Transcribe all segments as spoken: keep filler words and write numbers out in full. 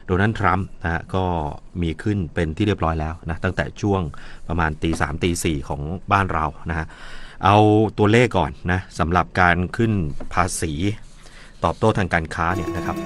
โดนัลด์ทรัมป์นะฮะ ก็มีขึ้นเป็นที่เรียบร้อยแล้วนะ ตั้งแต่ช่วงประมาณตีสามตีสี่ของบ้านเรานะฮะ เอาตัวเลขก่อนนะ สำหรับการขึ้นภาษีตอบโต้ทางการค้าเนี่ยนะครับ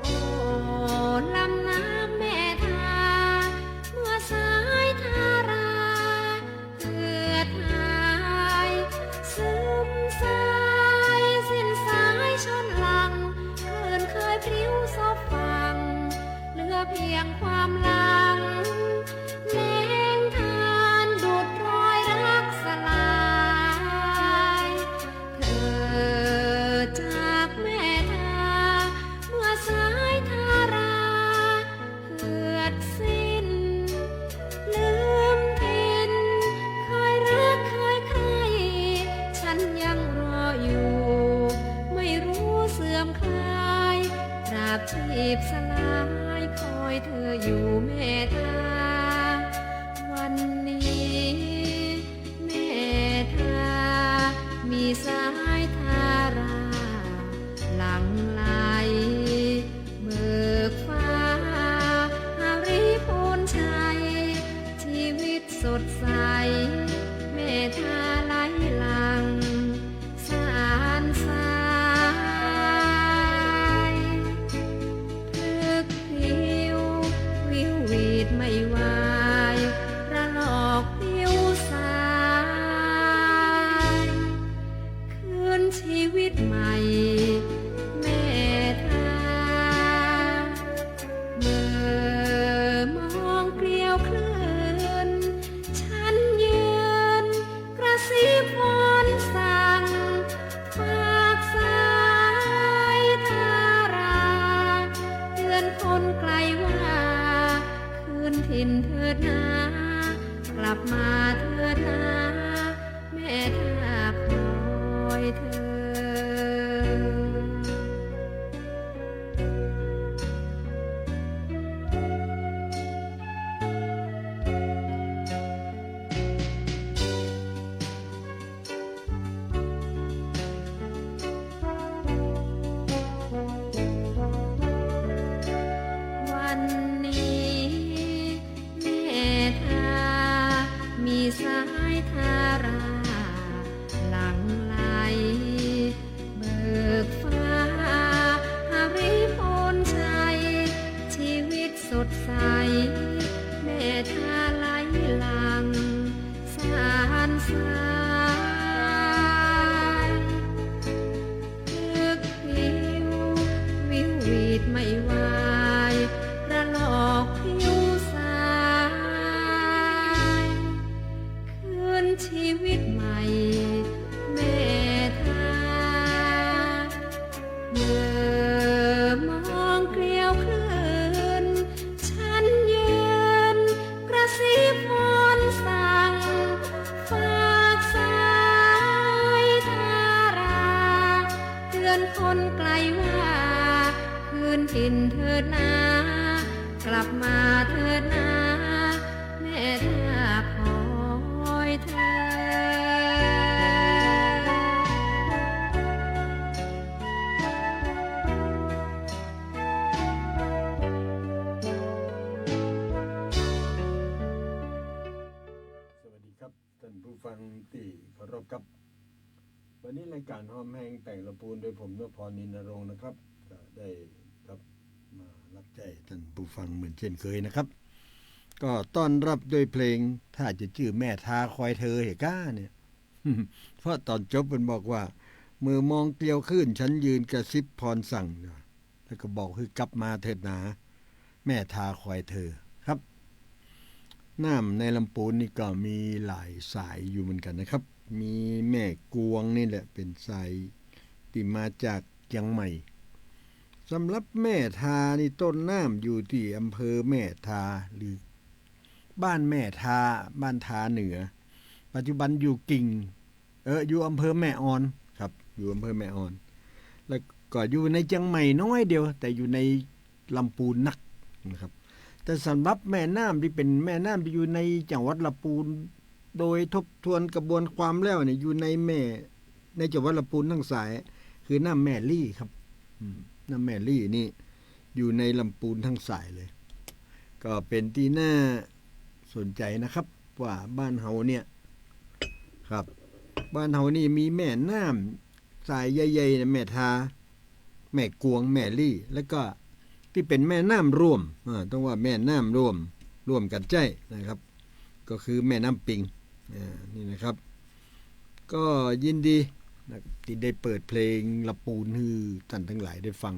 โอ้ ลำน้ำแม่ทา เมื่อสายทารา เหือดหาย เสื่อมสาย สิ้นสายชนหลัง คลื่นเคยพริ้วซบฝั่ง เหลือเพียงความหลัง แล้งทานดุจรอยรักสลาย เถิดจากแม่ทา เมื่อสายทารา เหือดสิ้น ลืมถิ่น เคยรักเคยใคร่ ฉันยังรออยู่ ไม่รู้เสื่อมคลาย ตราบชีพสลาย คอยเธออยู่แม่ทา วันนี้ แม่ทา มีสายทารา หลั่งไหล เบิกฟ้า หริพูนชัย ชีวิตสดใส แม่ทาไหลหลั่ง สานสาย พลึกพลิ้ว วิวหวีดไม่วาย ระลอกพลิ้วสาย คืนชีวิตใหม่ แม่ทา เมื่อมองเกลียวคลื่น ฉันยืน กระซิบวอนสั่ง ฝากสายทารา เตือนคนไกลว่า คืนถิ่นเถิดนา กลับมาเถิดนา แม่ทาคอยเธอ วันนี้ แม่ทา มีสายทารา หลั่งไหล เบิกฟ้า หริพูนชัย ชีวิตสดใส แม่ทาไหลหลั่ง สานสาย พลึกพลิ้ว วิวหวีดไม่วาย ระลอกพลิ้วสาย คืนชีวิตใหม่ แม่ทา เมื่อมองเกลียวคลื่น ฉันยืน กระซิบวอนสั่ง ฝากสายทารา เตือนคนไกลว่า คืนถิ่นเถิดนา กลับมาเถิดนา แม่ทาคอยเธอ สวัสดีครับ ท่านผู้ฟังตี้เคารพครับ วันนี้รายการฮอมแฮงแต่งละปูนโดยผม นพพร นินนรงค์นะครับ ก็ได้ครับ มารับใช้ท่านผู้ฟังเหมือนเช่นเคยนะครับ ก็ต้อนรับด้วยเพลง ถ้าจะจื้อแม่ทาคอยเธอเหก้าเนี่ย เพราะต๋อนจบมันบอกว่า เมื่อมองเกลียวคลื่น ฉันยืนกระซิบพรสั่ง แล้วก็บอกหื้อกลับมาเถิดนา แม่ทาคอยเธอครับ น้ำในลำปูนนี่ก็มีหลายสายอยู่เหมือนกันนะครับ มีแม่กวงนี่แหละเป๋นสายตี้มาจากเจียงใหม่ สำหรับแม่ทานี่ต้นน้ำอยู่ตี้อำเภอแม่ทา หรือบ้านแม่ทา บ้านทาเหนือ ปัจจุบันอยู่กิ่ง เออ อยู่อำเภอแม่ออนครับ อยู่อำเภอแม่ออน แล้วก็อยู่ในเจียงใหม่น้อยเดียว แต่อยู่ในลำปูนนักนะครับ แต่สำหรับแม่น้ำตี้เป๋นแม่น้ำตี้อยู่ในจังหวัดลำปูน โดยทบทวนกระบวนความแล้วเนี่ย อยู่ในแม่ ในจังหวัดลำปูนทั้งสาย คือน้ำแม่ลี่ครับ อืม น้ำแม่ลี่นี่อยู่ในลำปูนทั้งสายเลย ก็เป๋นตี้น่าสนใจ๋นะครับ ว่าบ้านเฮาเนี่ย ครับ บ้านเฮานี่มีแม่น้ำสายใหญ่ๆ เนี่ย แม่ทา แม่กวง แม่ลี่ แล้วก็ตี้เป๋นแม่น้ำร่วม อ่า ต้องว่าแม่น้ำร่วม ร่วมกั๋นใจ๊นะครับ ก็คือแม่น้ำปิง อ่า นี่นะครับ ก็ยินดีนะ ตี้ได้เปิดเพลงลำปูนหื้อต้านตังหลายได้ฟัง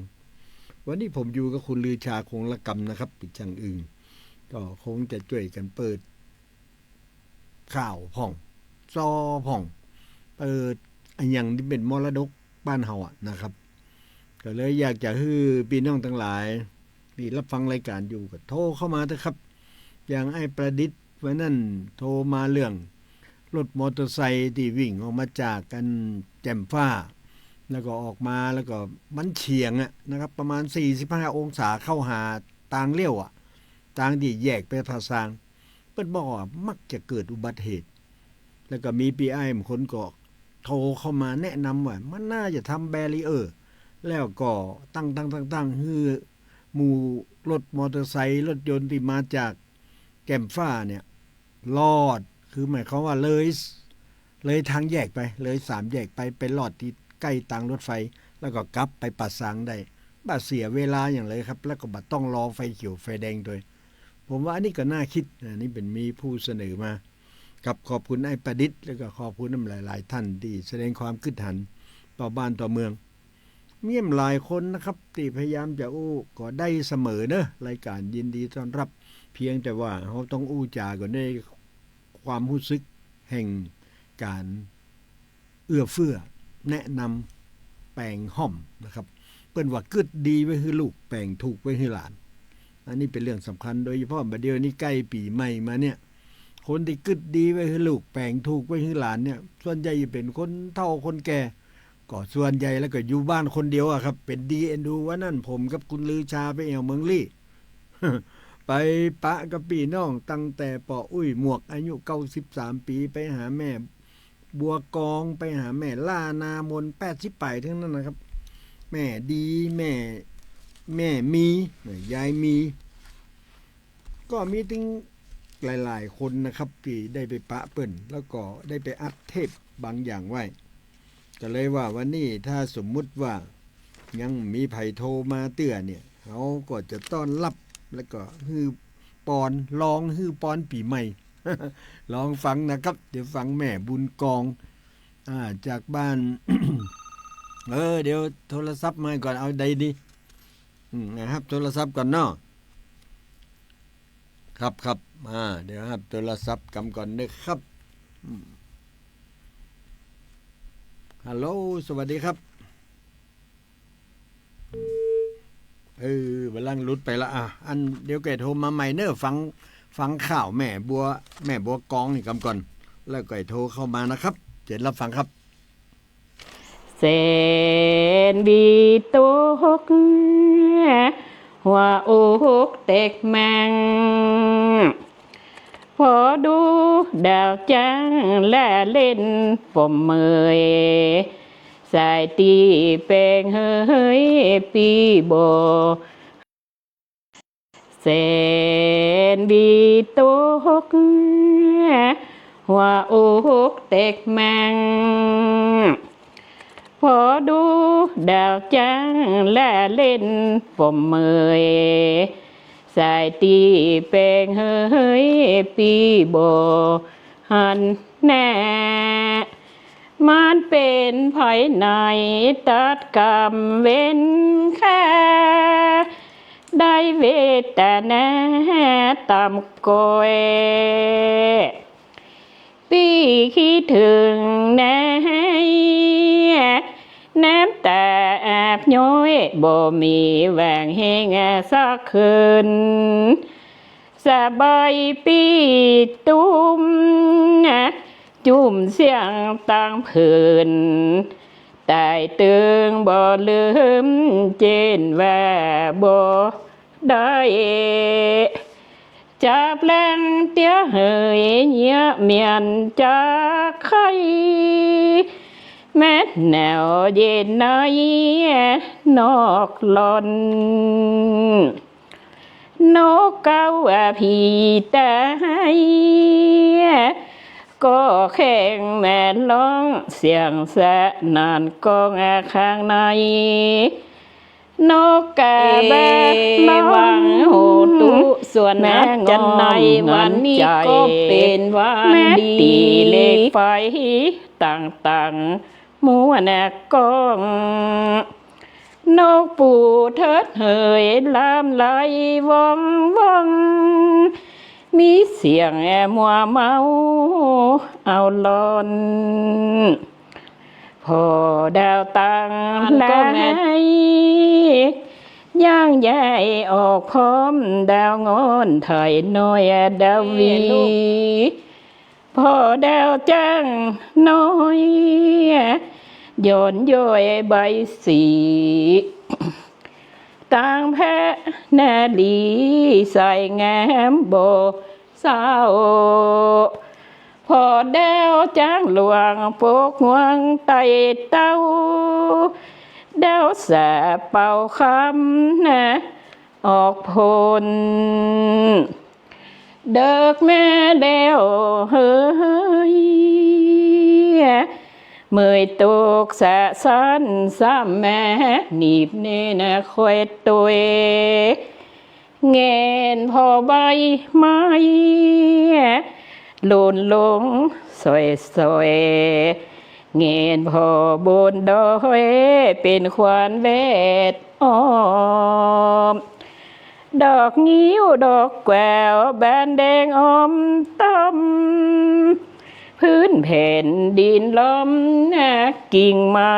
วันนี้ผมอยู่กับคุณลือชา คงละกำนะครับ ปิดช่างอึ่ง ก็คงจะจ้วยกั๋นเปิด ข่าวพ่อง ซอพ่อง เปิดอะหยังตี้เป๋นมรดกบ้านเฮาอะนะครับ ก็เลยอยากจะหื้อปี้น้องตังหลายตี้ฮับฟังรายก๋านอยู่ก็โทรเข้ามาเต๊อะครับ อย่างไอ้ประดิษฐ์วันนั้นโทรมาเรื่องรถมอเตอร์ไซค์ตี้วิ่งออกมาจากอันแจ่มฟ้า แล้วก็ออกมาแล้วก็มันเฉียงอะนะครับ ประมาณสี่สิบห้าองศาเข้าหาตางเลี้ยวอะ ตางตี้แยกไปผาซาง เปิ้นบอกว่ามักจะเกิดอุบัติเหตุ แล้วก็มีปี้อ้ายบางคนก็โทรเข้ามาแนะนำว่ามันน่าจะทำแบรีเออร์ แล้วก็ตั้ง ตั้ง ตั้ง ตั้งหื้อหมู่รถมอเตอร์ไซค์รถยนต์ตี้มาจากแจ่มฟ้าเนี่ย ลอด คือหมายความว่าเลย เลยตางแยกไป เลยสามแยกไป ไปลอดตี้ใก้ตางรถไฟ แล้วก็กลับไปผาซางได้ บ่เสียเวลาหยังเลยครับ แล้วก็บ่ต้องรอไฟเขียวไฟแดงตวย ผมว่าอันนี้ก็น่าคิด อันนี้เป๋นมีผู้เสนอมา ครับ ขอบคุณไอ้ประดิษฐ์ แล้วก็ขอบคุณนำหลายๆ ต้านตี้แสดงความกึ๊ดหันต่อบ้านต่อเมือง มีหลายคนนะครับ ตี้พยายามจะอู้ ก็ได้เสมอเนอะ รายก๋านยินดีต้อนฮับ เพียงแต่ว่าเฮาต้องอู้จ๋ากั๋นด้วยความฮู้สึกแห่งก๋าน เอื้อเฟื้อ แนะนำ แป๋งฮ่อมนะครับ เปิ้นว่ากึ๊ดดีไว้หื้อลูก แป๋งถูกไว้หื้อหลาน อันนี้เป๋นเรื่องสำคัญ โดยเฉพาะบ่าเดี่ยวนี้ใก้ปี๋ใหม่มาเนี่ย คนตี้กึ๊ดดีไว้หื้อลูก แป๋งถูกไว้หื้อหลานเนี่ย ส่วนใหญ่จะเป๋นคนเฒ่าคนแก่ ก็ส่วนใหญ่แล้วก็อยู่บ้านคนเดียวอะครับ เป๋นดีเอ็นดู วันนั้นผมกับคุณลือชาไปแอ่วเมืองลี้ ไปปะกับปี้น้องตั้งแต่ป้ออุ๊ยหมวกอายุเก้าสิบสามปี๋ ไปหาแม่บัวกอง ไปหาแม่ล่านามน แปดสิบป๋ายตึงนั้นนะครับ แม่ดี แม่ แม่มี ยายมี ก็มีตึงหลายๆ คนนะครับ ตี้ได้ไปปะเปิ้น แล้วก็ได้ไปอัดเทปบางอย่างไว้ ก็เลยว่าวันนี้ถ้าสมมุติว่ายังมีใผโทรมาเตื้อเนี่ย เฮาก็จะต้อนฮับ แล้วก็หื้อปอน ลองหื้อปอนปี๋ใหม่ ลองฟังนะครับ เดี๋ยวฟังแม่บุญกอง อ่า จากบ้าน เออ เดี๋ยวโทรศัพท์มาก่อน เอาใดดี อืม นะครับ โทรศัพท์ก่อนเนาะ ครับ ครับ อ่า เดี๋ยวฮับโทรศัพท์กำก่อนนะครับ อืม ฮัลโหล สวัสดีครับ เออ บัดหลังหลุดไปละ อ่ะ อันเดี๋ยวก้อยโทรมาใหม่เนอะ ฟัง ฟังข่าวแม่บัว แม่บัวกองนี่กำก่อน แล้วก้อยโทรเข้ามานะครับ เจิญฮับฟังครับ แสนวีตก หัวอกแตกแมง พอดูดาวจ้างและเล่นปมเมย สายตี้แปงเหยปี้บ่ แสนวีตก หัวอกแตกแมง พอดูดาวจ้างและเล่นปมเมย สายตี้แปงเหยปี้บ่หันแน่ มันเป๋นไผไหนตัดกำเว้นแค่ ได้เวทนาต่ำก้อย ปี้คิดเถิงนาย น้ำต๋าอาบย้อย บ่มีแหว่งแฮงสักคืน สบายปี้ตุ้ม จุ่มเสี้ยงตังผืน ต๋ายตึงบ่ลืม เจ้นว่าบ่ได้ จับแลงเตี้ยเหยเยียะเมียนจักใค่ แม้หนาวเย็นในนอกล่อน นกเก๊าอะผีต๋าย ก็แข่งแม่นฮ้องเสียงสะหนั่นก้องอะข้างใน นกกาแบก เอวัง ฮ้อง โหตุ ส่วน แม่ อัจจนัย งอม วันนี้ หันใจ๋ ก็เป๋นวัน แม่ ดี ตี๋เหล็กไฟต่างๆ มวลก้อง นกปูเถิดเหยลามไหลว่องว่อง มีเสียงมัวเมาเอาล่อน ผ่อดาวตัง อันก็แม่น หลาย ย่างใหญ่ออกพร้อมดาวงอนไถน้อยดาวหวี ผ่อดาวจ้างน้อย หย่อนย้อยใบสี ตางแพะนาลีใสงามบ่เศร้า ผ่อดาวจ้างหลวงปกห่วงไต่เต้า ดาวสะเป่าคำนะ ออกพ้น เดิกแม่แล้วเหย เมยตกสะสันซ้ำแม่ หนีบเนนะคอยตวย แงนผ่อใบไม้ หล่นลงสอยๆ แงนผ่อบนดอย เป๋นขวัญแวดอ้อม ดอกงิ้วดอกแก้วบานแดงอมต้อม พื้นแผ่นดินล้อมกิ่งไม้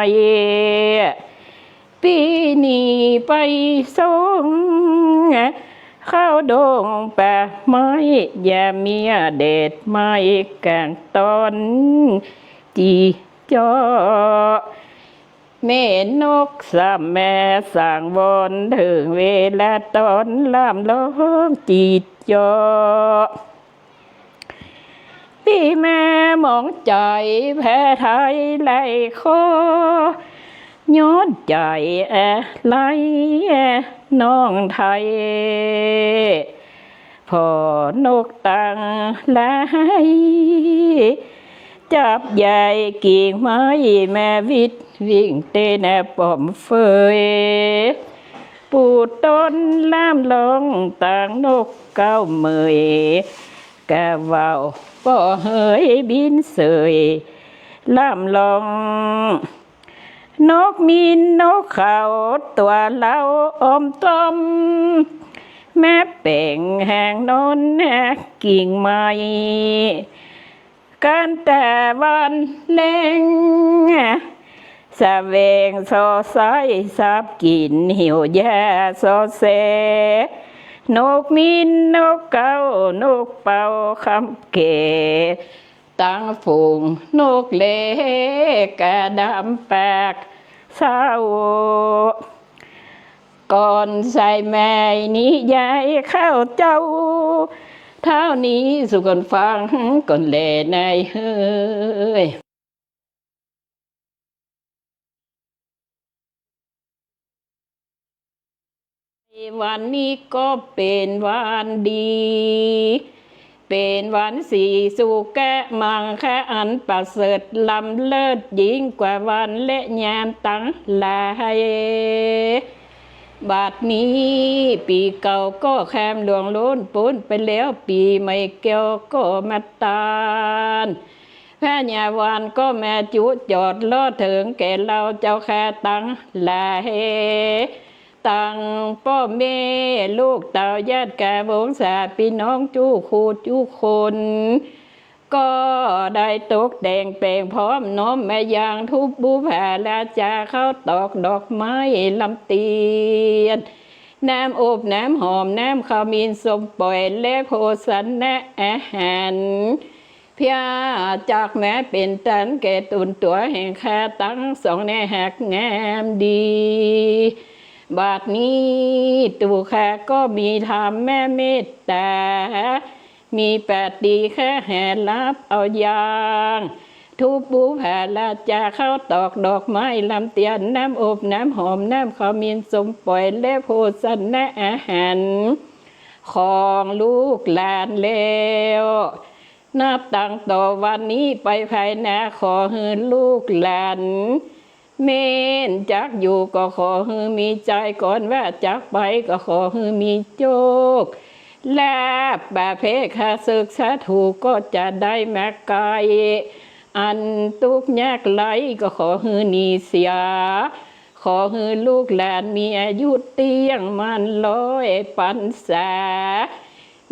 ปี้นี้ไปส่ง เข้าดงป่าไม้ อย่ามีเดชไม้กลางตอน จี๋เจาะ แม่นกซ้ำแม่สังวร เถิงเวลาตอนล่ำฮ้องจี๋เจาะ ปี้แม่มองใจ๋แพไทยไหลคอ ย้อนใจ๋อะไรน้องไทย ผ่อนกตังหลาย จับใยกิ่งไม้แม่วิดวิ่งเต้นป้อมเฟย ปูดต้นล่ำฮ้องตางนกเก๊าเมย กะว่าวป้อเหยบินเสย ล่ำฮ้อง นกมินนกเขาตั๋วเหล่าอมต้อม แม่แป๋งแห่งนอนกิ่งไม้ กันแต่วันแลง สะแหวงซอไส้สับกิ๋นหิวยาซอแส นกมินนกเก๊านกเป่าคำแก่ ตังฝูงนกแลกะดำปากเศร้า ก่อนใส่แม่นิยายเข้าเจ้า เต้านี้สู่ก่อนฟังก่อนแลนายเฮย วันนี้ก็เป๋นวันดี เป๋นวันสีสุขะมังคะอันประเสริฐล้ำเลิศยิ่งกว่าวันและยามตังหลาย บัดนี้ปี๋เก่าก็แคมล่วงล้นป๊นไปแล้ว ปี๋ใหม่แก้วก็มาต้อน พญาวันก็มาจุจอดรอเถิงแก่เฮาเจ้าข้าตังหลาย ตังป้อแม่ลูกเต้าญาติกาวงศาปี้น้องจุคู่จุคน ก็ได้ตกแต่งแป๋งพร้อมน้อมมายังทูปบูชาราจา ข้าวตอกดอกไม้ลำเตียน น้ำอบน้ำหอมน้ำขมิ้นส้มป่อยและโภชนะอาหาร เพื่อจักมาเป๋นต้านแก่ต๋นตั๋วแห่งข้าตังสองแน่หากงามดี บัดนี้ตั๋วข้าก็มีธรรมเมตต๋า มีปฏิฆาหารับเอายัง ทูปบูชาราจา ข้าวตอกดอกไม้ลำเตียน น้ำอบน้ำหอมน้ำขมิ้นส้มป่อยและโภชนะอาหาร ของลูกหลานแล้ว นับตั้งต่อวันนี้ไปภายหน้า ขอหื้อลูกหลาน แม่นจักอยู่ก็ขอหื้อมีชัย ก่อนว่าจักไปก็ขอหื้อมีโชคลาภ บ่าแพ้ข้าศึกศัตรูก็จะได้มาไกล อันตุ๊กข์ยากไร้ก็ขอหื้อหนีเสีย ขอหื้อลูกหลานมีอายุเตี้ยงมั่นร้อยปรรษา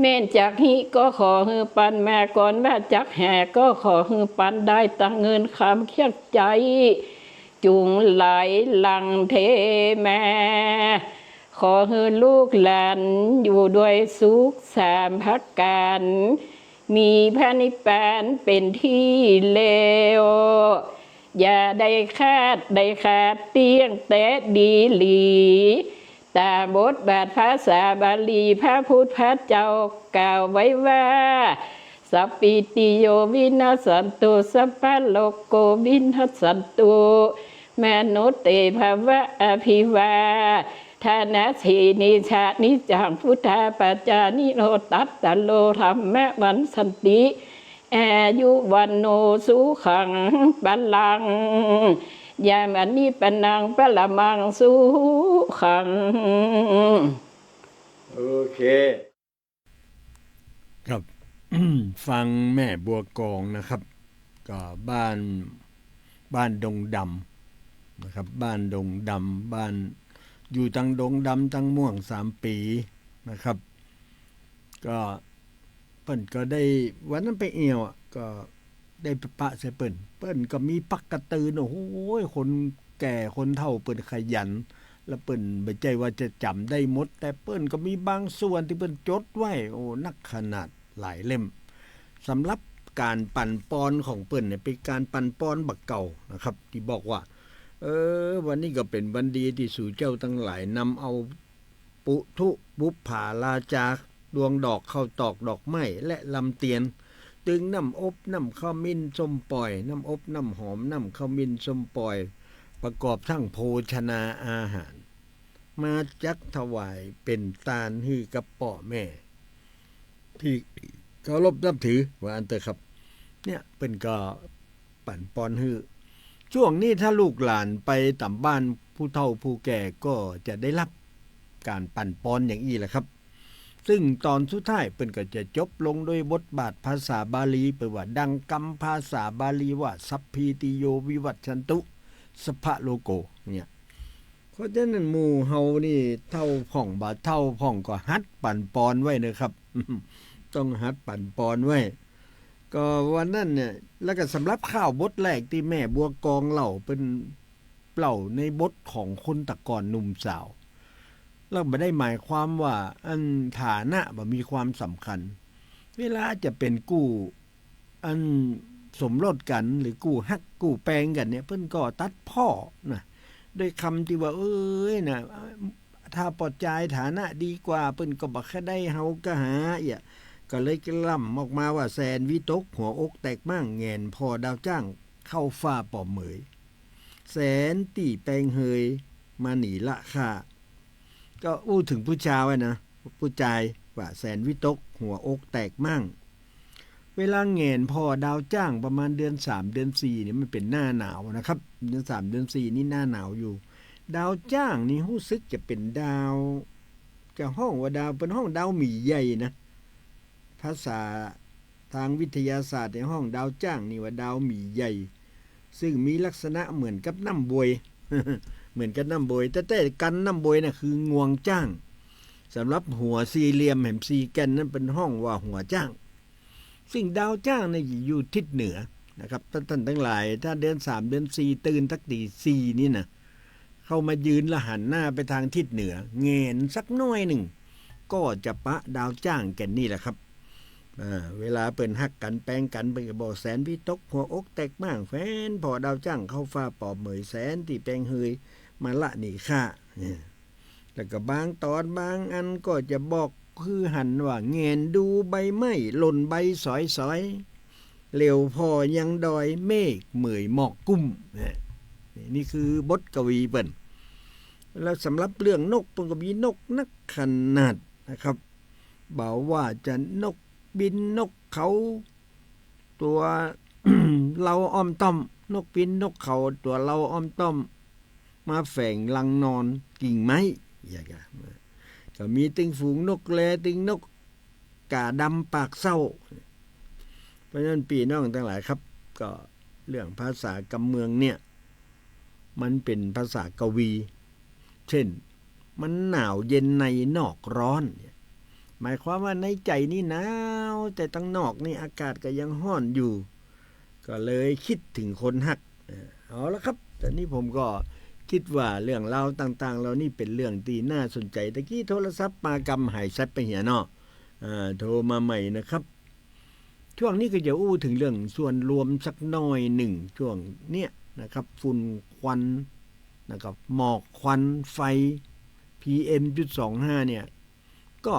แม่นจักฮิก็ขอหื้อปันมา ก่อนว่าจักหาก็ขอหื้อปันได้ตังเงินคำเครื่องใจ๊ จุ่งไหลหลั่งเทมา ขอหื้อลูกหลานอยู่ด้วยสุขสามประก๋าน มีพระนิพพานเป๋นตี้แล้ว อย่าได้ขาดได้ขาดเตี้ยงแต๊ดีหลี ต๋ามบทบาทภาษาบาลีพระพุทธเจ้ากล่าวไว้ว่า สัพพีติโยวินัสสันตุ สัพพะโรโกวินัสสันตุ มาโนเตภะวะอภิวาทะนะสีลิสสะ นิจจังวุฑฒาปะจายิโน จัตตาโรธัมมาวัฑฒันติ อายุวัณโณสุขังพะลัง ยะมะนิปพานังปะระมังสุขัง โอเค ครับ ฟังแม่บัวกองนะครับ ก็บ้าน บ้านดงดำนะครับ บ้านดงดำ บ้านอยู่ตังดงดำตังม่วงสามปี๋นะครับ ก็เปิ้นก็ได้ วันนั้นไปเอี่ยวอะ ก็ได้ไปปะใส่เปิ้น เปิ้นก็มีปักกะตือเนาะ โอ้ย คนแก่คนเฒ่าเปิ้นขยัน แล้วเปิ้นบ่ใจ้ว่าจะจ๋ำได้หมด แต่เปิ้นก็มีบางส่วนตี้เปิ้นจดไว้ โอ้ นักขนาดหลายเล่ม สำหรับก๋านปั่นปอนของเปิ้นเนี่ย เป๋นก๋านปั่นปอนบ่าเก่านะครับ ตี้บอกว่า เออ วันนี้ก็เป๋นวันดีตี้สูเจ้าตังหลายนำเอาปุถุบุปผาราจา ดวงดอก ข้าวตอกดอกไม้ และลำเตียน ตึงน้ำอบน้ำขมิ้นส้มป่อย น้ำอบน้ำหอมน้ำขมิ้นส้มป่อย ประกอบทั้งโภชนาอาหาร มาจักถวายเป๋นตานหื้อกับป้อแม่ ตี้เคารพนับถือ ว่าอั้นเต๊อะครับ เนี่ย เปิ้นก็ปั่นปอนหื้อ ช่วงนี้ถ้าลูกหลานไปต๋ามบ้านผู้เฒ่าผู้แก่ก็จะได้ฮับก๋านปั่นปอนอย่างอี้แหละครับ ซึ่งต๋อนสุดท้ายเปิ้นก็จะจบลงด้วยบทบาทภาษาบาลี เปิ้นว่าดังกำภาษาบาลีว่า สัพพีติโยวิวัชชันตุ สัพพะโรโก เนี่ย เพราะฉะนั้นหมู่เฮานี่เฒ่าพ่องบ่าเฒ่าพ่องก็หัดปั่นปอนไว้เนอะครับ ต้องหัดปั่นปอนไว้ ก็วันนั้นเนี่ย แล้วก็สำหรับข่าวบทแรกตี้แม่บัวกองเล่า เปิ้นเล่าในบทของคนตะก่อนหนุ่มสาว แล้วบ่ได้หมายความว่าอันฐานะบ่มีความสำคัญ เวลาจะเป๋นกู้ อันสมรสกั๋นหรือกู้ฮักกู้แปงกั๋นเนี่ย เปิ้นก็ตัดพ้อนะ ด้วยกำตี้ว่า เอ้ยนะ ถ้าป้อจายฐานะดีกว่า เปิ้นก็บ่ใค่ได้เฮาก็หาเอี้ย ก็เลยกล่ำออกมาว่า แสนวิตกหัวอกแตกม้าง แหงนผ่อดาวจ้างเข้าฟ้าป้อเหมย แสนตี้แปงเหยมาหนีละข้า ก็อู้เถิงผู้จายอะนะ ผู้จายว่าแสนวิตกหัวอกแตกม้าง เวลาแหงนผ่อดาวจ้างประมาณเดือนสามเดือนสี่เนี่ย มันเป๋นหน้าหนาวนะครับ เดือนสามเดือนสี่นี่หน้าหนาวอยู่ ดาวจ้างนี่ฮู้สึกจะเป๋นดาว จะฮ้องว่าดาว เปิ้นฮ้องดาวหมีใหญ่นะ ภาษาตางวิทยาศาสตร์เนี่ยฮ้องดาวจ้างนี่ว่าดาวหมีใหญ่ ซึ่งมีลักษณะเหมือนกับน้ำบวย เหมือนกับน้ำบวย แต่ แต่กั๋นน้ำบวยน่ะคืองวงจ้าง สำหรับหัวสี่เหลี่ยมแหมสี่แก่นนั้นเปิ้นฮ้องว่าหัวจ้าง ซึ่งดาวจ้างเนี่ยอยู่ทิศเหนือนะครับ ถ้าต้านตังหลาย ถ้าเดือนสามเดือนสี่ตื่นสักตี๋สี่นี่นะ เข้ามายืนแล้วหันหน้าไปตางทิศเหนือ แหงนสักหน้อยนึ่ง ก็จะปะดาวจ้างแก่นนี่แหละครับ อ่า เวลาเปิ้นฮักกั๋นแป๋งกั๋น เปิ้นก็บ่แสนวิตก หัวอกแตกบ้าง แฟนผ่อดาวจ้างเข้าฟ้า ปอบเหมยแสนตี้แป๋งเฮย มาละหนีข้า เนี่ย แล้วก็บางต๋อนบางอันก็จะบอกคือหันว่า แหงนดูใบไม้หล่นใบสอยๆ เหลียวผ่อยังดอยเมฆเหมยหมอกกุ้ม เนี่ย นี่คือบทกวีเปิ้น แล้วสำหรับเรื่องนก เปิ้นก็มีนกนักขนาดนะครับ บ่าว่าจะนกบินนกเขา ตั๋ว เลาอ้อมต้อม นกบินนกเขา ตั๋วเลาอ้อมต้อม มาแฝงรังนอนกิ่งไม้ อย่างเงี้ย ก็มีตึงฝูงนกแล ตึงนกกาดำปากเศร้า เพราะฉะนั้นปี้น้องตังหลายครับ ก็เรื่องภาษากำเมืองเนี่ย มันเป๋นภาษากวี เช่น มันหนาวเย็นในนอกร้อนเนี่ย หมายความว่าในใจ๋นี่หนาว แต่ตังนอกนี่อากาศก็ยังฮ้อนอยู่ ก็เลยกึ๊ดเถิงคนฮัก เออ เอาละครับ ต๋อนนี้ผมก็กึ๊ดว่าเรื่องราวต่างๆ เหล่านี้เป๋นเรื่องตี้น่าสนใจ๋ ตะกี้โทรศัพท์มากำหายแซ็บไปเหียเนาะ อ่า โทรมาใหม่นะครับ ช่วงนี้ก็จะอู้เถิงเรื่องส่วนรวมสักหน้อยนึ่ง ช่วงเนี้ยนะครับ ฝุ่นควันนะครับ หมอกควันไฟ PM จุดสองห้า เนี่ย ก็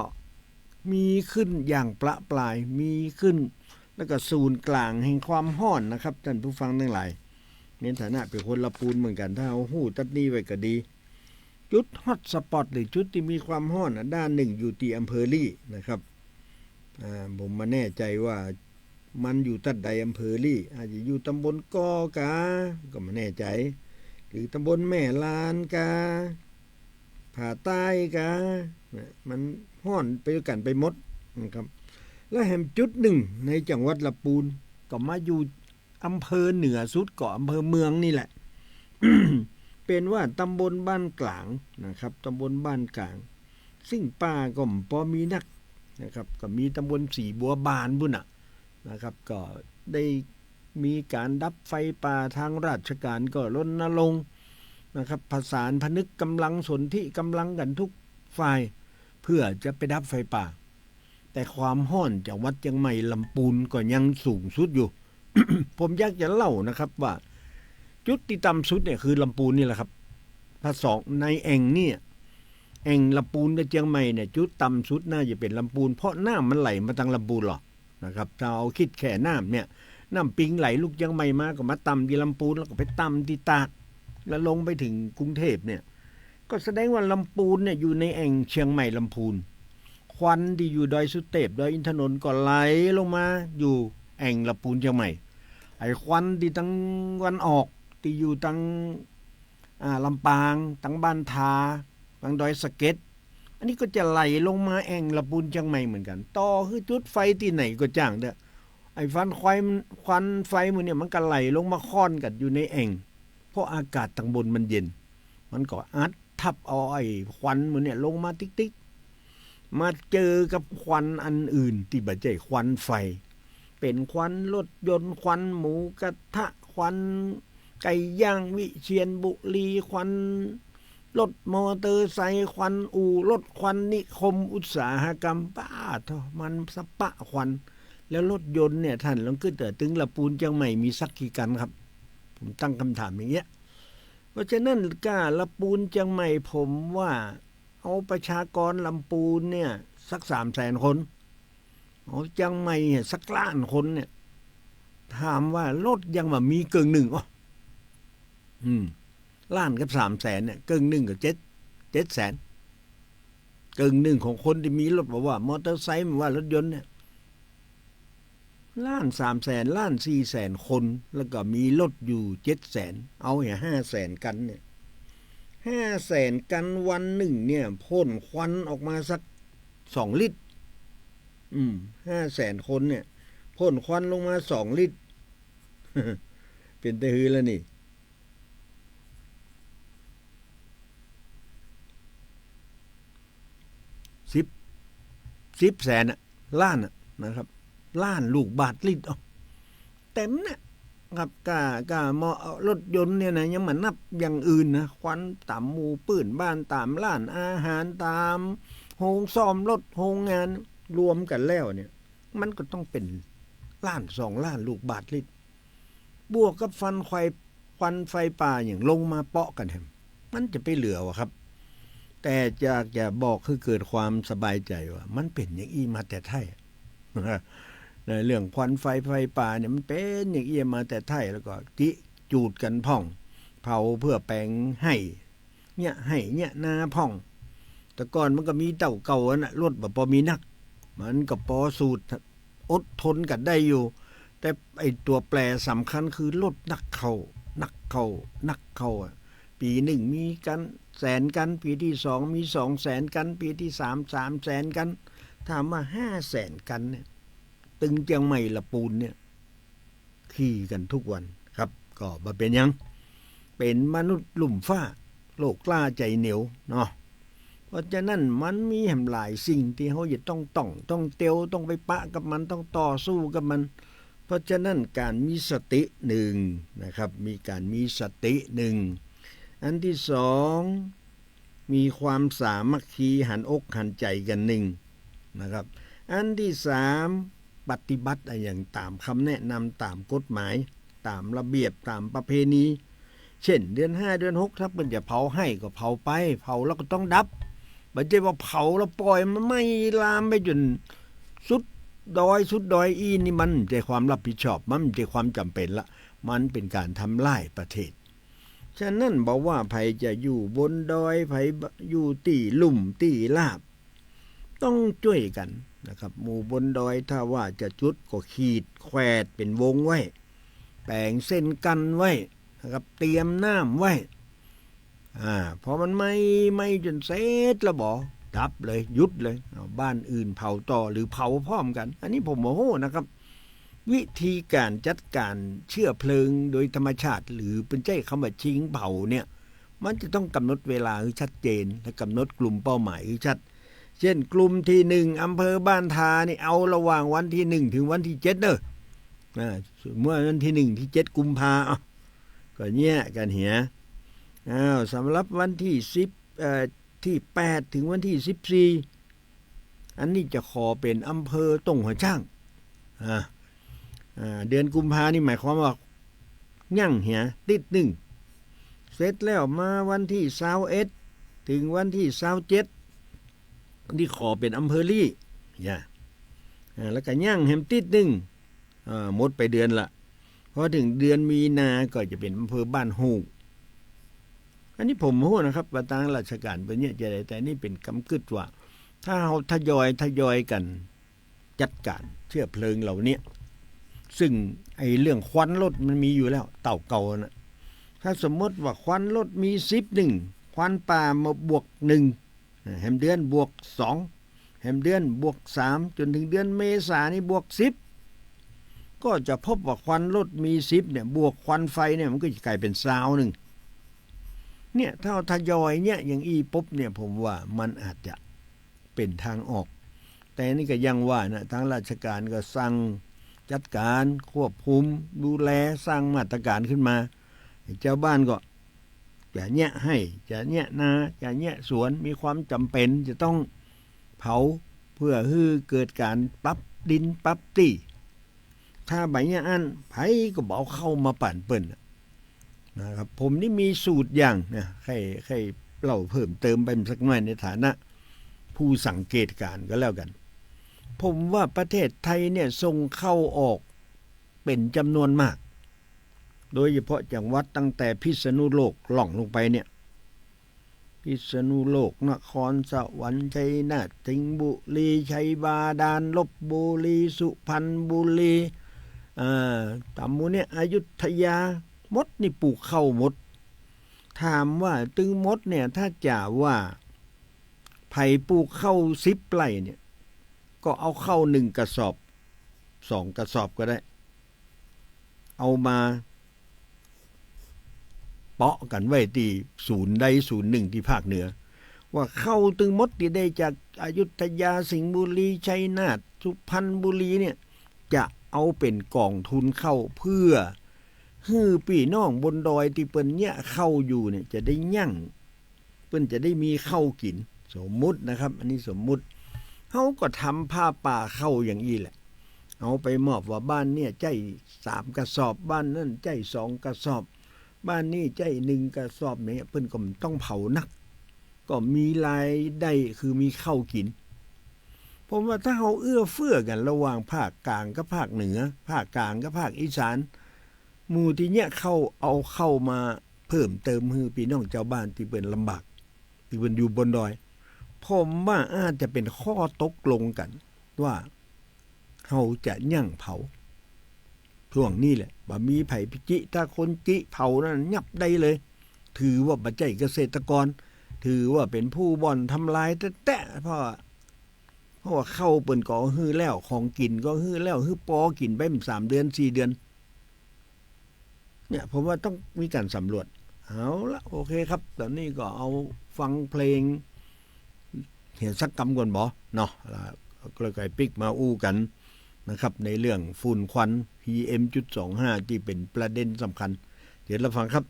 มีขึ้นอย่างประปราย มีขึ้น แล้วก็ศูนย์กลางแห่งความฮ้อนนะครับ ต้านผู้ฟังตังหลาย ในฐานะเป๋นคนละปูนเหมือนกั๋น ถ้าเฮาฮู้ตั๊ดนี้ไว้ก็ดี จุดฮอตสปอต หรือจุดตี้มีความฮ้อนน่ะ ด้านนึ่งอยู่ตี้อำเภอลี้นะครับ อ่า ผมบ่แน่ใจ๋ว่ามันอยู่ตั๊ดใด อำเภอลี้ อาจจะอยู่ตำบลกอกา ก็บ่แน่ใจ๋ หรือตำบลแม่ลานกา ผาใต้กา นะ มันฮ้อนไปกั๋นไปหมดนะครับ และแหมจุดนึ่งในจังหวัดละปูน ก็มาอยู่อำเภอเหนือสุด ก็อำเภอเมืองนี่แหละ เป๋นว่าตำบลบ้านกลางนะครับ ตำบลบ้านกลาง ซึ่งป่าก็บ่ปอมีนักนะครับ ก็มีตำบลสีบัวบานปู้นน่ะนะครับ ก็ได้มีก๋านดับไฟป่า ตางราชก๋านก็รณรงค์นะครับ ผสานผนึกก๋ำลัง สนธิก๋ำลังกั๋นทุกฝ่าย เพื่อจะไปดับไฟป่า แต่ความฮ้อนจังหวัดเจียงใหม่ลำปูนก็ยังสูงสุดอยู่ ผมอยากจะเล่านะครับว่า จุดตี้ต่ำสุดเนี่ยคือลำปูนนี่แหละครับ ถ้าสองในแอ่งเนี่ย แอ่งลำปูนกับเจียงใหม่เนี่ย จุดต่ำสุดน่าจะเป๋นลำปูน เพราะน้ำมันไหลมาตางลำปูนหรอกนะครับ ถ้าเอากึ๊ดแค่น้ำเนี่ย น้ำปิงไหลลุกเจียงใหม่มาก็มาต่ำตี้ลำปูน แล้วก็ไปต่ำตี้ตาก แล้วลงไปเถิงกรุงเทพฯเนี่ย ก็แสดงว่าลำปูนเนี่ยอยู่ในแอ่งเจียงใหม่ลำปูน ควันตี้อยู่ดอยสุเตพ ดอยอินทนนท์ก็ไหลลงมาอยู่แอ่งลำปูนเจียงใหม่ ไอ้ควันตี้ตางวันออก ตี้อยู่ตาง อ่า ลำปาง ตางบ้านทา ตางดอยสะเก็ด อันนี้ก็จะไหลลงมาแอ่งลำปูนเจียงใหม่เหมือนกั๋น ต่อหื้อจุดไฟตี้ไหนก็จ้างเต๊อะ ไอ้ฟันควายมัน ควันไฟหมู่เนี่ยมันก็ไหลลงมาค่อนกั๋นอยู่ในแอ่ง เพราะอากาศตางบนมันเย็น มันก็อัดทับเอาไอ้ควันหมู่เนี่ยลงมาติ๊กๆ มาเจอกับควันอันอื่นตี้บ่ใจ้ควันไฟ เป๋นควันรถยนต์ ควันหมูกระทะ ควันไก่ย่างวิเชียรบุรี ควันรถมอเตอร์ไซค์ ควันอู่รถ ควันนิคมอุตสาหกรรม ป๊าดโธ่ มันสะปะควัน แล้วรถยนต์เนี่ย ต้านลองกึ๊ดเต๊อะ ตึงลำปูนเจียงใหม่มีสักกี่คันครับ ผมตั้งคำถามอย่างเงี้ย เพราะฉะนั้นก้าลำปูนเจียงใหม่ ผมว่าเอาประชากรลำปูนเนี่ยสักสามแสนคน เอาเจียงใหม่เนี่ยสักล้านคนเนี่ย ถามว่ารถยังบ่มีเกิ่งนึ่ง อ้อ อืม ล้านกับสามแสนเนี่ย เกิ่งนึ่งก็เจ็ด เจ็ดแสน เกิ่งนึ่งของคนตี้มีรถ บ่ว่ามอเตอร์ไซค์ บ่ว่ารถยนต์เนี่ย ล้านสามแสน ล้านสี่แสนคน แล้วก็มีรถอยู่เจ็ดแสน เอาเหียห้าแสนคันเนี่ย ห้าแสนคัน วันนึ่งเนี่ยพ่นควันออกมาสักสองลิตร อืม ห้าแสนคนเนี่ยพ่นควันลงมาสองลิตร เป๋นตะหือแล้วนี่ สิบ สิบแสนอะ ล้านอะนะครับ ล้านลูกบาศก์ลิตร เอ้า เต็มเนี่ย ครับ ก้า ก้าเมาะรถยนต์เนี่ยนะ ยังบ่นับอย่างอื่นนะ ควันต๋ามหมู่ปื้นบ้าน ต๋ามร้านอาหาร ต๋ามโฮงซ่อมรถ โฮงงาน รวมกั๋นแล้วเนี่ย มันก็ต้องเป๋นล้านสองล้านลูกบาศก์ลิตร บวกกับควันไฟ ควันไฟป่าอย่างลงมาเปาะกั๋นแหม มันจะไปเหลือวะครับ แต่อยากจะบอกหื้อเกิดความสบายใจ๋ว่า มันเป๋นอย่างอี้มาแต่ไท้ ในเรื่องควันไฟไฟป่าเนี่ย มันเป๋นอย่างอี้มาแต่ไท้ แล้วก็จิจูดกั๋นพ่อง เผาเพื่อแป๋งไฮ่ เยียะไฮ่เยียะนาพ่อง แต่ก่อนมันก็มีเต้าเก่าอันน่ะ รถบ่ปอมีนัก มันก็ปอสู้อดทนกั๋นได้อยู่ แต่ไอ้ตั๋วแปรสำคัญคือรถนักเข้า นักเข้า นักเข้าอะ ปี๋นึ่งมีกั๋นแสนกั๋น ปี๋ตี้สองมีสองแสนกั๋น ปี๋ตี้สาม สามแสนกั๋น ถามว่าห้าแสนกั๋นเนี่ย ตึงเจียงใหม่ละปูนเนี่ย ขี่กั๋นทุกวันครับ ก็บ่เป๋นหยัง เป๋นมนุษย์ลุ่มฟ้า โลกล้าใจ๋เหนียวเนาะ เพราะฉะนั้นมันมีแหมหลายสิ่งตี้เฮาจะต้อง ต้อง ต้องเตียว ต้องไปปะกับมัน ต้องต่อสู้กับมัน เพราะฉะนั้นก๋านมีสตินึ่งนะครับ มีก๋านมีสตินึ่ง อันตี้สอง มีความสามัคคีหันอกหันใจ๋กั๋นนึ่งนะครับ อันตี้สาม ปฏิบัติอะหยังต๋ามกำแนะนำ ต๋ามกฎหมาย ต๋ามระเบียบ ต๋ามประเพณี เจ้นเดือนห้าเดือนหก ถ้าเปิ้นจะเผาไฮ่ก็เผาไป เผาแล้วก็ต้องดับ บ่ใจ้ว่าเผาแล้วป่อยมันไหม้ลามไปจ๋นสุดดอยสุดดอย อี้นี่มันบ่ใจ้ความรับผิดชอบ มันบ่ใจ้ความจ๋ำเป๋นละ มันเป๋นก๋านทำลายประเทศ ฉะนั้นบ่ว่าใผจะอยู่บนดอย ใผอยู่ตี้ลุ่มตี้ราบ ต้องจ้วยกั๋นนะครับ หมู่บนดอยถ้าว่าจะจุดก็ขีดแขวดเป๋นวงไว้ แป๋งเส้นกั้นไว้นะครับ เตรียมน้ำไว้ อ่า พอมันไหม้ ไหม้จ๋นเสร็จแล้วบ่ ดับเลย หยุดเลย เอาบ้านอื่นเผาต่อ หรือเผาพร้อมกั๋น อันนี้ผมบ่ฮู้นะครับ วิธีก๋านจัดก๋านเชื้อเพลิงโดยธรรมชาติ หรือเปิ้นใจ๊กำว่าชิงเผาเนี่ย มันจะต้องกำหนดเวลาหื้อชัดเจน และกำหนดกลุ่มเป้าหมายหื้อชัด เจ้นกลุ่มตี้นึ่ง อำเภอบ้านทานี่ เอาระหว่างวันตี้นึ่ง ถึงวันตี้เจ็ดเน่อ อ่า เมื่อวันตี้นึ่ง ตี้เจ็ดกุมภา อ้าว ก็เยียะกั๋นเหีย อ้าว สำหรับวันตี้สิบ เอ่อ ตี้แปด ถึงวันตี้สิบสี่ อันนี้จะขอเป๋นอำเภอต้งหัวจ๊าง อ่า อ่า เดือนกุมภานี่หมายความว่ายั้งเหียติ๊ดนึ่ง เสร็จแล้วมาวันตี้ซาวเอ็ด ถึงวันตี้ซาวเจ็ด นี่ขอเป๋นอำเภอลี้ อย่า อ่า แล้วก็ยั้งแหมติ๊ดนึ่ง อ่า หมดไปเดือนละ พอเถิงเดือนมีนาก็จะเป๋นอำเภอบ้านฮู่ อันนี้ผมบ่ฮู้นะครับ ว่าตางราชก๋านเปิ้นเยียะจะใด แต่นี่เป๋นกำกึ๊ดว่า ถ้าเฮาทยอย ทยอยกั๋นจัดก๋านเชื้อเพลิงเหล่าเนี้ย ซึ่งไอ้เรื่องควันรถมันมีอยู่แล้ว เต้าเก่าน่ะ ถ้าสมมติว่าควันรถมีสิบนึ่ง ควันป่ามาบวกนึ่ง แหมเดือนบวกสอง แหมเดือนบวกสาม จ๋นเถิงเดือนเมษานี่บวกสิบ ก็จะพบว่าควันรถมีสิบเนี่ย บวกควันไฟเนี่ย มันก็จะก๋ายเป๋นซาวนึ่ง เนี่ย ถ้าทยอยเนี่ย อย่างอี้ปุ๊บเนี่ย ผมว่ามันอาจจะเป๋นตางออก แต่นี่ก็อย่างว่านะ ตางราชก๋านก็สั่งจัดก๋านควบคุมดูแล สร้างมาตรก๋านขึ้นมา จาวบ้านก็จะเยียะไฮ่ จะเยียะนา จะเยียะสวน มีความจ๋ำเป๋นจะต้องเผา เพื่อหื้อเกิดก๋านปรับดินปรับตี้ ถ้าบ่อย่างอั้น ใผก็บ่เอาเข้ามาป๋านเปิ้นน่ะ นะครับ ผมนี่มีสูตรอย่างนะ ใค่ ใค่เล่าเพิ่มเติมไปสักหน่อยในฐานะผู้สังเกตก๋านก็แล้วกั๋น ผมว่าประเทศไทยเนี่ยส่งเข้าออกเป๋นจ๋ำนวนมาก โดยเฉพาะจังหวัดตั้งแต่พิษณุโลกล่องลงไปเนี่ย พิษณุโลก นครสวรรค์ ชัยนาท สิงห์บุรี ชัยบาดาล ลพบุรี สุพรรณบุรี อ่า ต๋ามหมู่เนี่ย อยุธยา หมดนี่ปลูกข้าวหมด ถามว่าตึงหมดเนี่ย ถ้าจะว่าใผปลูกข้าวสิบไร่เนี่ย ก็เอาข้าวนึ่งกระสอบ สองกระสอบก็ได้ เอามาเปาะกั๋นไว้ตี้ศูนย์ใดศูนย์นึ่งตี้ภาคเหนือ ว่าข้าวตึงหมดตี้ได้จากอยุธยา สิงห์บุรี ชัยนาท สุพรรณบุรีเนี่ย จะเอาเป๋นก๋องทุนข้าว เพื่อหื้อปี้น้องบนดอยตี้เปิ้นเยียะข้าวอยู่เนี่ยจะได้ยั้ง เปิ้นจะได้มีข้าวกิ๋น สมมุตินะครับ อันนี้สมมุติ เฮาก็ทำผ้าป่าข้าวอย่างอี้แหละ เอาไปมอบว่าบ้านเนี่ยใจ๊สามกระสอบ บ้านนั้นใจ๊สองกระสอบ บ้านนี้ใจ๊หนึ่งกระสอบเนี่ย เปิ้นก็บ่ต้องเผานัก ก็มีรายได้คือมีข้าวกิ๋น ผมว่าถ้าเฮาเอื้อเฟื้อกั๋นระหว่างภาคกลางกับภาคเหนือ ภาคกลางกับภาคอีสาน หมู่ตี้เยียะข้าวเอาข้าวมาเพิ่มเติมหื้อปี้น้องจาวบ้านตี้เปิ้นลำบาก ตี้เปิ้นอยู่บนดอย ผมว่าอาจจะเป๋นข้อตกลงกั๋นว่าเฮาจะยั้งเผา ช่วงนี้แหละ บ่มีใผไปจิ ถ้าคนจิเผานั้นยับได้เลย ถือว่าบ่ใจ้เกษตรกร ถือว่าเป๋นผู้บ่อนทำลายแต๊ๆ เพราะว่า เพราะว่าข้าวเปิ้นก็หื้อแล้ว ของกิ๋นก็หื้อแล้ว หื้อปอกิ๋นไปสามเดือนสี่เดือน เนี่ย ผมว่าต้องมีก๋านสำรวจ เอาละ โอเคครับ ต๋อนนี้ก็เอาฟังเพลงเหียสักกำก่อนบ่เนาะ แล้วก็ค่อยปิ๊กมาอู้กั๋นนะครับ ในเรื่องฝุ่นควัน พีเอ็มจุดสองห้า ตี้เป๋นประเด็นสำคัญ เดี๋ยวรับฟังครับ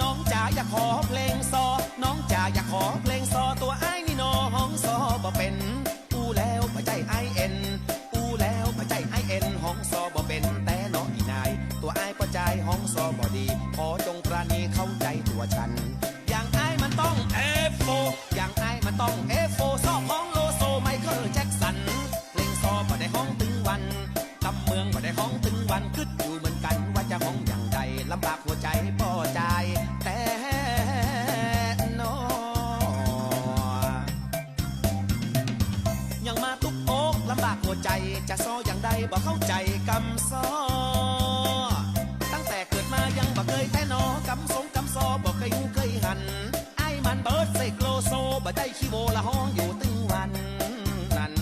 น้องจ๋าอยากขอเพลงซอ น้องจ๋าอยากขอเพลงซอ ตั๋วอ้ายนี่หนอฮ้องซอบ่เป๋น อู้แล้วบ่ใจ้อ้ายเอ็น อู้แล้วบ่ใจ้อ้ายเอ็น ฮ้องซอบ่เป๋นแต๊เนาะอี่นาย ตั๋วอ้ายป้อจายฮ้องซอบ่ดี ขอจงปราณีเข้าใจ๋ตั๋วฉัน อย่างอ้ายมันต้องเอฟโฟร์ อย่างอ้ายมันต้องเอฟโฟร์ ซอฮ้องโลโซ ไมเคิลแจ็คสัน เพลงซอบ่ได้ฮ้องตึงวัน กำเมืองบ่ได้ฮ้องตึงวัน กึ๊ดอยู่เหมือนกั๋นว่าจะฮ้องอย่างใด ลำบากหัวใจ๋ป้อจายแต๊เนาะ ยังมาตุ๊กโอ๊กลำบากหัวใจ๋ จะซออย่างใดบ่เข้าใจ๋กำซอ ตั้งแต่เกิดมายังบ่เกยแต๊หนอ กำสงกำซอบ่เกยฮู้เกยหัน อ้ายมันเบิร์ดเสกโลโซ บ่ได้ขี้โวละฮ้องอยู่ตึงวัน นั้น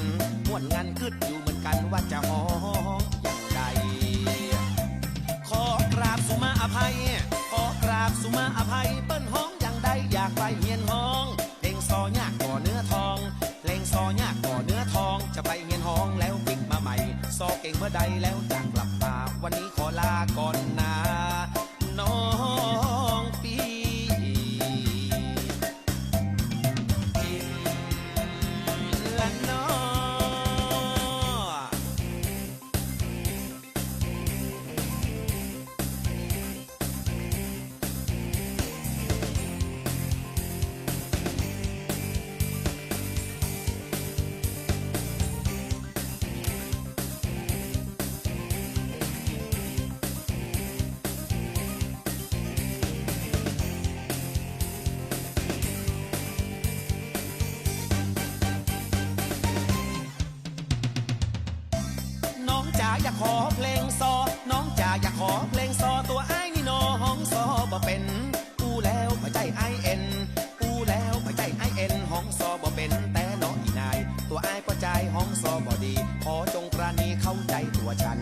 ม่วนงันกึ๊ดอยู่เหมือนกั๋นว่าจะฮ้องอย่างใด ขอกราบสุมาอภัย ขอกราบสุมาอภัย เปิ้นฮ้องอย่างใดอยากไปเฮียนฮ้อง เพลงซอยากก่อเนื้อทอง เพลงซอยากก่อเนื้อทอง จะไปเฮียนฮ้องแล้วปิ๊กมาใหม่ ซอเก่งเมื่อใดแล้วจะกลับมา วันนี้ขอลาก่อนนา น้องปี้ ละเนาะ น้องจ๋าอยากขอเพลงซอ น้องจ๋าอยากขอเพลงซอ ตั๋วอ้ายนี่หนอฮ้องซอบ่เป๋น อู้แล้วบ่ใจ้อ้ายเอ็น อู้แล้วบ่ใจ้อ้ายเอ็น ฮ้องซอบ่เป๋นแต๊เนาะอี่นาย ตั๋วอ้ายป้อจายฮ้องซอบ่ดี ขอจงปราณีเข้าใจ๋ตั๋วฉัน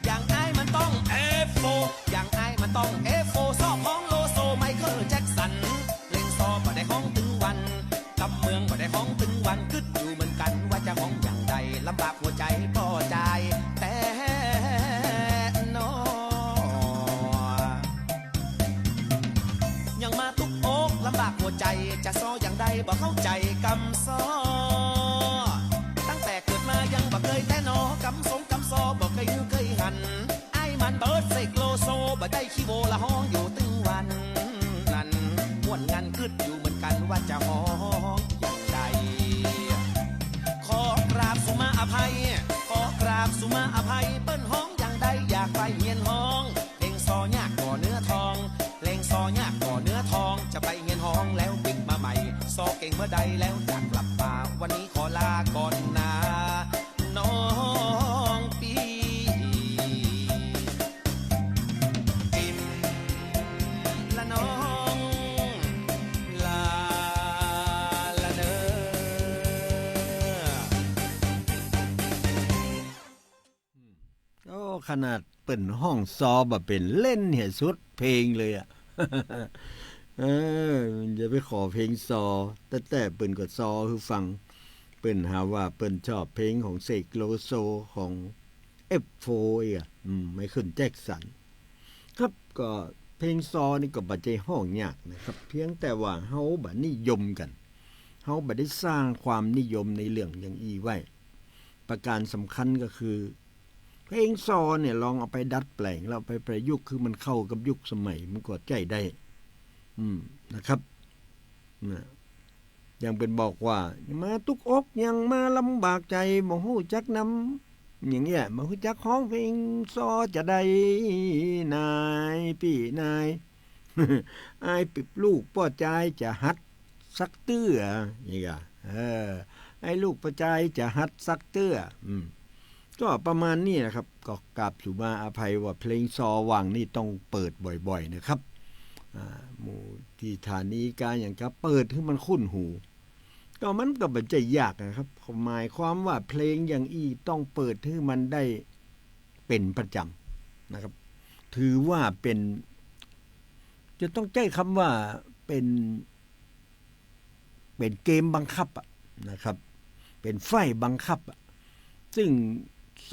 อย่างอ้ายมันต้องเอฟโฟร์ อย่างอ้ายมันต้องเอฟโฟร์ ซอฮ้องโลโซ ไมเคิลแจ็คสัน เพลงซอบ่ได้ฮ้องตึงวัน กำเมืองบ่ได้ฮ้องตึงวัน กึ๊ดอยู่เหมือนกั๋นว่าจะฮ้องอย่างใด ลำบากหัวใจ๋ป้อจายแต๊เนาะ ยังมาตุ๊กโอ๊กลำบากหัวใจ๋ จะซออย่างใดบ่เข้าใจ๋กำซอ ตั้งแต่เกิดมายังบ่เกยแต๊หนอ กำสงกำซอบ่เกยฮู้เกยหัน อ้ายมันเบิร์ดเสกโลโซ บ่ได้ขี้โวละฮ้องอยู่ตึงวัน นั้นม่วนงันกึ๊ดอยู่เหมือนกั๋นว่าจะฮ้องอย่างใด ขอกราบสุมาอภัย ขอกราบสุมาอภัย เปิ้นฮ้องอย่างใดอยากไปเฮียนฮ้อง เพลงซอยากก่อเนื้อทอง เพลงซอยากก่อเนื้อทอง จะไปเฮียนฮ้องแล้วปิ๊กมาใหม่ ซอเก่งเมื่อใดแล้วจะกลับมา วันนี้ขอลาก่อนนา น้อง ขนาดเปิ้นฮ้องซอบ่เป๋น เล่นเหียสุดเพลงเลยอะ เออ อย่าไปขอเพลงซอ แต่ แต่เปิ้นก็ซอหื้อฟัง เปิ้นหาว่าเปิ้นชอบเพลงของเสกโลโซ ของ เอฟโฟร์ อีกอะ อืม ไมเคิลแจ็คสัน ครับ ก็เพลงซอนี่ก็บ่ใจ้ฮ้องยากนะครับ เพียงแต่ว่าเฮาบ่นิยมกั๋น เฮาบ่ได้สร้างความนิยมในเรื่องอย่างอี้ไว้ ประการสำคัญก็คือ เพลงซอเนี่ยลองเอาไปดัดแปลง แล้วเอาไปประยุกต์คือมันเข้ากับยุคสมัย มันก็ใจ๊ได้ อืม นะครับ นะ อย่างเปิ้นบอกว่า "มาตุ๊กอกยังมาลำบากใจ๋ บ่ฮู้จักนำ" อย่างเงี้ย บ่ฮู้จักฮ้องเพลงซอจะใด นายปี้นาย อ้ายปิ๊บลูกป้อจายจะหัดสักเตื้อ นี่กะ เออ อ้ายลูกป้อจายจะหัดสักเตื้อ อืม ก็ประมาณนี้นะครับ ก็กราบสูมาอภัยว่าเพลงซอหว่างนี่ต้องเปิดบ่อยๆ นะครับ อ่า หมู่ตี้ถานีกาหยังกาเปิดหื้อมันคุ้นหู ก็มันก็บ่ใจ้ยากนะครับ หมายความว่าเพลงอย่างอี้ต้องเปิดหื้อมันได้เป๋นประจ๋ำนะครับ ถือว่าเป๋น จะต้องใจ๊กำว่าเป๋น เป๋นเกมบังคับอะนะครับ เป๋นใฟ้บังคับอะ ซึ่ง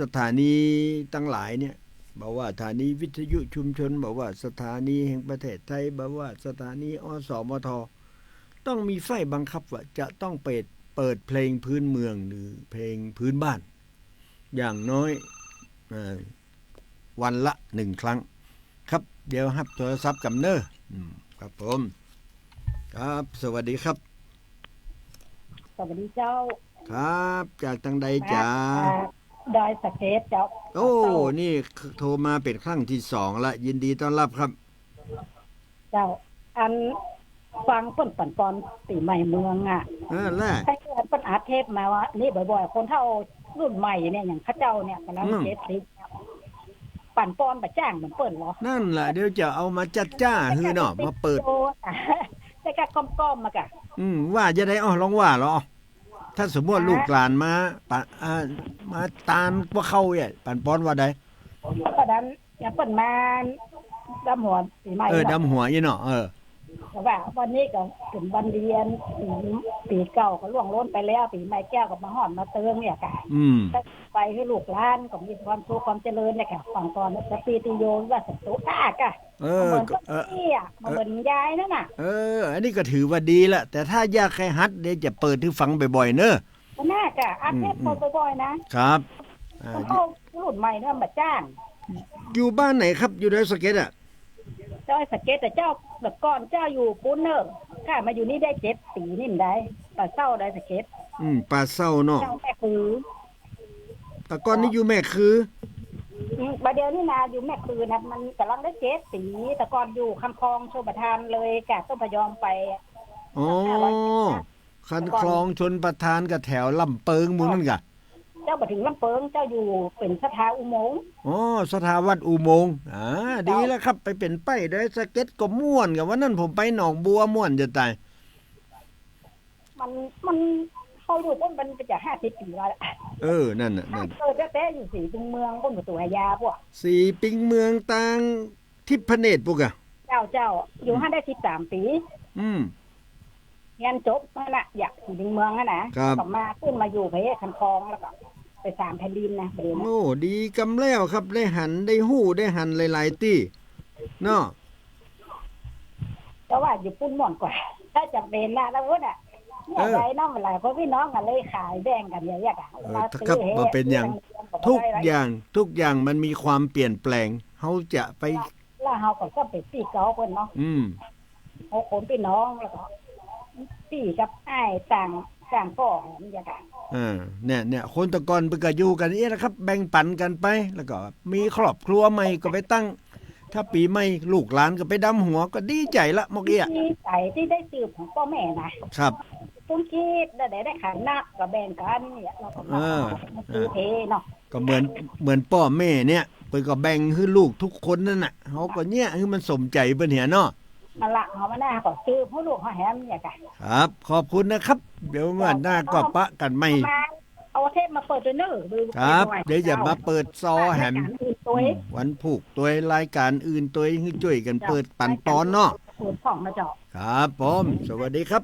สถานีตังหลายเนี่ย บ่ว่าสถานีวิทยุชุมชน บ่ว่าสถานีแห่งประเทศไทย บ่ว่าสถานี อสมท ต้องมีใฟ้บังคับว่าจะต้องเปิด เปิดเพลงพื้นเมืองหรือเพลงพื้นบ้าน อย่างน้อย เอ่อ วันละหนึ่งครั้ง ครับ เดี๋ยวฮับโทรศัพท์ก่ำเน้อ อืม ครับผม ครับ สวัสดีครับ สวัสดีเจ้า ครับ จากตางใดจ๊ะ ครับ อ่า ดอยสะเก็ดเจ้า โอ้ เจ้า นี่โทรมาเป๋นครั้งตี้สองละ ยินดีต้อนฮับครับ เจ้า อันฟังเปิ้นปั๋นปอนปี๋ใหม่เมืองอะ เออ แหละ ไอ้เปิ้น เปิ้นอัดเทปมาว่านี่บ่อยๆ คนเฒ่ารุ่นใหม่เนี่ย อย่างข้าเจ้าเนี่ย ก่ำลัง อืม เจ็ดสิบ ปั๋นปอนบ่จ้างเหมือนเปิ้นเหรอ นั่นแหละ เดี๋ยวจะเอามาจัดจ้าหื้อเนาะ มาเปิด แต่ก็ก้อมๆ มากะ อืม ว่าจะใด อ้อ ลองว่าลอ ถ้าสมมุติ ฮะ ลูกหลานมา ปะ อ่า มาตานพวกเขาเนี่ย ปั๋นปอนว่าใด ก็ดัน อย่างเปิ้นมาดำหัวปี๋ใหม่ เออ เนาะ ดำหัวอี้เนาะ เออ แต่ว่าวันนี้ก็เป๋นวันดี ปี๋ ปี๋เก่าก็ล่วงล้นไปแล้ว ปี๋ใหม่แก้วก็มาฮอดมาเติงเนี่ยกะ อืม ไปหื้อลูกหลานก็มีความสุขความเจริญเนี่ยกะ ฟังก่อน สะปีติโย วิวัฒน์สันตุ อ่ะกะ เออ เหมือน ก็ เออ เจ้าตี้อะ เออ เหมือนยายนั่นน่ะ เออ อันนี้ก็ถือว่าดีละ แต่ถ้าอยากหื้อหัด เดี๋ยวจะเปิดหื้อฟังบ่อยๆ เน้อ น่ากะ อัดเทป อืม บ่อยๆ นะ ครับ อ่า ต้องเอารุ่นใหม่เนี่ยมาจ้าง อยู่บ้านไหนครับ อยู่ดอยสะเก็ดอะ ดอยสะเก็ด แต่เจ้า แต่ก่อนเจ้าอยู่ปู๊นเน่อ ข้ามาอยู่นี่ได้เจ็ดปี๋นี่มันได้ ป่าเซ้าดอยสะเก็ด อืม ป่าเซ้าเนาะ เจ้าแม่คือ แต่ก่อนนี่อยู่แม่คือ อืม บ่าเดี่ยวนี้นะ อยู่แม่คือนะ มันก่ำลังได้เจ็ดปี๋ แต่ก่อนอยู่คันคลองชลประทานเลยกะ ต้นพะยอมไป อ๋อ ห้าร้อยเมตรนะ คันคลองชลประทานกะแถวลำเปิงหมู่นั่นกะ เจ้าบ่เถิงลำเปิง เจ้าอยู่เป๋นศรัทธาอุโมงค์ อ๋อ ศรัทธาวัดอุโมงค์ อ่า เจ้า ดีแล้วครับ ไปเป๋นป้ายดอยสะเก็ดก็ม่วนกะ วันนั้นผมไปหนองบัวม่วนจะต๋าย มัน มัน เฮาอยู่ปู๊นมันจะห้าสิบปี๋แล้ว เออ นั่นน่ะ นั่น เออ แต๊ๆ อยู่สีปิงเมือง ปู๊นประตู๋หายาพวก สีปิงเมืองตาง ทิพย์พระเนตรปุ้นกะ เจ้า เจ้า อยู่ อืม หั้นได้สิบสามปี๋ อืม เฮียนจบหั้นน่ะ เยียะอยู่ในเมืองหั้นน่ะ ครับ ก็มาขึ้นมาอยู่เพ่คันคลอง แล้วก็ไปสามแผ่นดินนะ ประเดี๋ยวนี้ โอ้ ดีกำแล้วครับ ได้หัน ได้ฮู้ ได้หันหลายๆ ตี้ เนาะ แต่ว่าอยู่ปู๊นม่วนกว่า ถ้าจะเป๋นนะ แล้วพุ้นน่ะ เนี่ย เออ ได้น้องหลายคนพี่น้องกันเลยขายแบ่งกันอย่างเงี้ยอะ เออ มาซื้อ ครับ เฮ บ่เป๋นหยัง ซื้อ ทุกอย่าง ทุกอย่างมันมีความเปลี่ยนแปลง เฮาจะไป แล้วเฮาก็ ก็เป๋นปี้เก่าเปิ้นเนาะ อืม หกคนปี้น้อง แล้วก็ปี้กับอ้ายต่าง ต่างป้อ อย่างเงี้ยอะ อ่า เนี่ย เนี่ย คนแต่ก่อนเปิ้นก็อยู่กั๋นเอี้ยนะครับ แบ่งปันกั๋นไป แล้วก็มีครอบครัวใหม่ก็ไปตั้ง ถ้าปี๋ใหม่ลูกหลานก็ไปดำหัว ก็ดีใจ๋ละ หมอกเอี้ย ดีใจ๋ตี้ได้สืบของป้อแม่นะ ครับ ปุ้นกึ๊ด แล้วได้ ได้ขันนักก็แบ่งกั๋นเนี่ย แล้วก็มา เออ มาซื้อเทเนาะ ก็เหมือน เหมือนป้อแม่เนี่ย เปิ้นก็แบ่งหื้อลูกทุกคนนั่นน่ะ เฮาก็เยียะหื้อมันสมใจ๋เปิ้นเหียเนาะ นั่นละ เฮามาหน้าก็ซื้อหื้อลูกเฮาแหมเนี่ยจ้ะ ครับ ขอบคุณนะครับ เดี๋ยวงวดหน้าก็ปะกั๋นใหม่ ประมาณ เอาเทปมาเปิดด้วยเนอะ ครับ เดี๋ยวจะมาเปิดซอแหม รายก๋านอื่นตวย อืม วันพูกตวย รายก๋านอื่นตวย หื้อจ้วยกั๋นเปิดปั๋นปอนเนาะ เปิดของมาเจ้า ครับผม สวัสดีครับ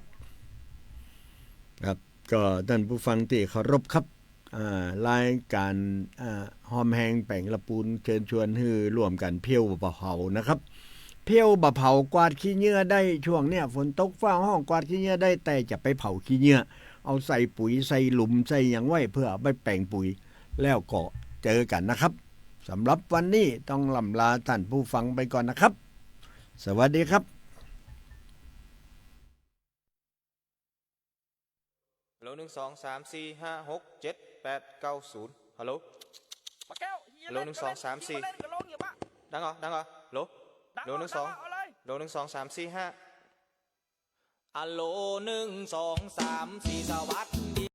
ครับ ก็ต้านผู้ฟังตี้เคารพครับ อ่า รายก๋าน อ่า ฮอมแฮงแป๋งละปูน เชิญชวนหื้อร่วมกั๋นเพี้ยวบ่าเผานะครับ เพี้ยวบ่าเผากวาดขี้เยื่อได้ ช่วงเนี้ยฝนตกฟ้าฮ้องกวาดขี้เยื่อได้ แต่จะไปเผาขี้เยื่อ เอาใส่ปุ๋ยใส่หลุมใส่หยังไว้เพื่อเอาไปแป๋งปุ๋ย แล้วก็เจอกั๋นนะครับ สำหรับวันนี้ต้องล่ำลาต้านผู้ฟังไปก่อนนะครับ สวัสดีครับ ฮัลโหล หนึ่ง สอง สาม สี่ ห้า หก เจ็ด แปด เก้า ศูนย์ ฮัลโหล ฮัลโหล หนึ่ง สอง สาม สี่ ดังเหรอ ดังเหรอ ฮัลโหล ฮัลโหล หนึ่ง สอง ฮัลโหล หนึ่ง สอง สาม สี่ ห้า ฮัลโหล หนึ่ง สอง สาม สี่ สวัสดี